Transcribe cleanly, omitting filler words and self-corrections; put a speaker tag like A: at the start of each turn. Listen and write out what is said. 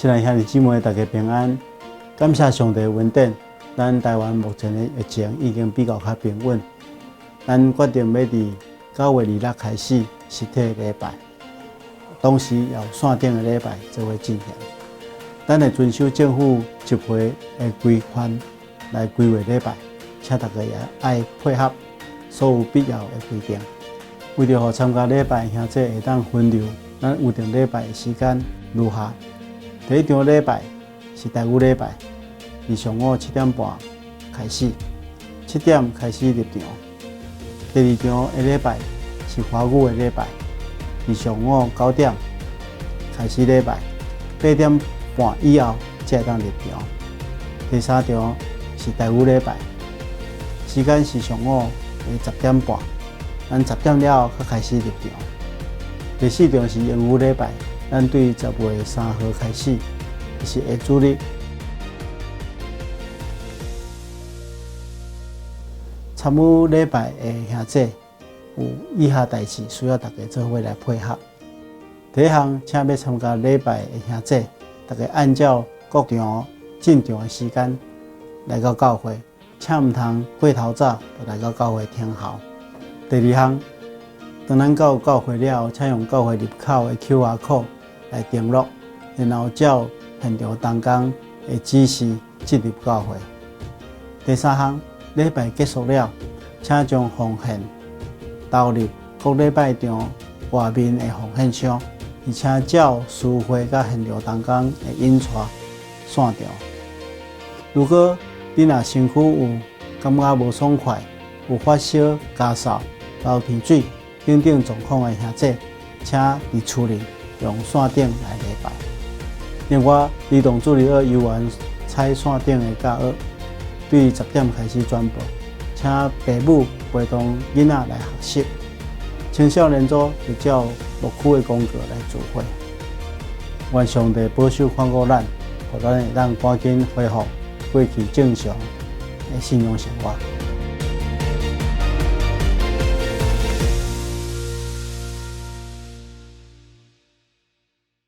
A: 親愛兄弟姊妹，大家平安。感謝上帝恩典，咱台灣目前的疫情已經比較較平穩。咱決定欲佇9月26開始實體禮拜，同時也有線頂的禮拜做伙進行。咱會遵守政府集會的規範來規劃禮拜，請大家也愛配合所有必要的規定。為著予參加禮拜兄弟會當分流，咱預定禮拜的時間如下：第一場禮拜是台語禮拜，佇上午7點半開始，7點開始入場。第二場的禮拜是華語的禮拜，佇上午9點開始禮拜，8點半以後才會當入場。第三場是台語禮拜，時間是上午的10點半，咱10點了後才開始入場。第四場是英語禮拜，咱對10月3號開始，是下主日。參與禮拜的兄弟有以下代誌需要大家做伙來配合。第一項，請欲參加禮拜的兄弟，大家按照各場進場的時間來到教會，請毋通過頭早就來到教會等候。第二項，當咱到教會了後，請用教會入口的 QR code 來登錄，然後照現場同工的指示進入教會。第三項，禮拜結束了，請將奉獻投入各禮拜場外面的奉獻箱，而且照司會佮現場同工的引帶散場。如果你若身軀有感覺無爽快，有發燒、咳嗽、流鼻水等等狀況的兄弟，請佇厝裡用線頂來禮拜。另外，兒童主日學猶原採線頂的教學，對10點開始轉播，請爸母陪同囡仔來學習。青少年組就照牧區的公告來聚會。願上帝保守看顧咱，予咱會當趕緊恢復過去正常的信仰生活。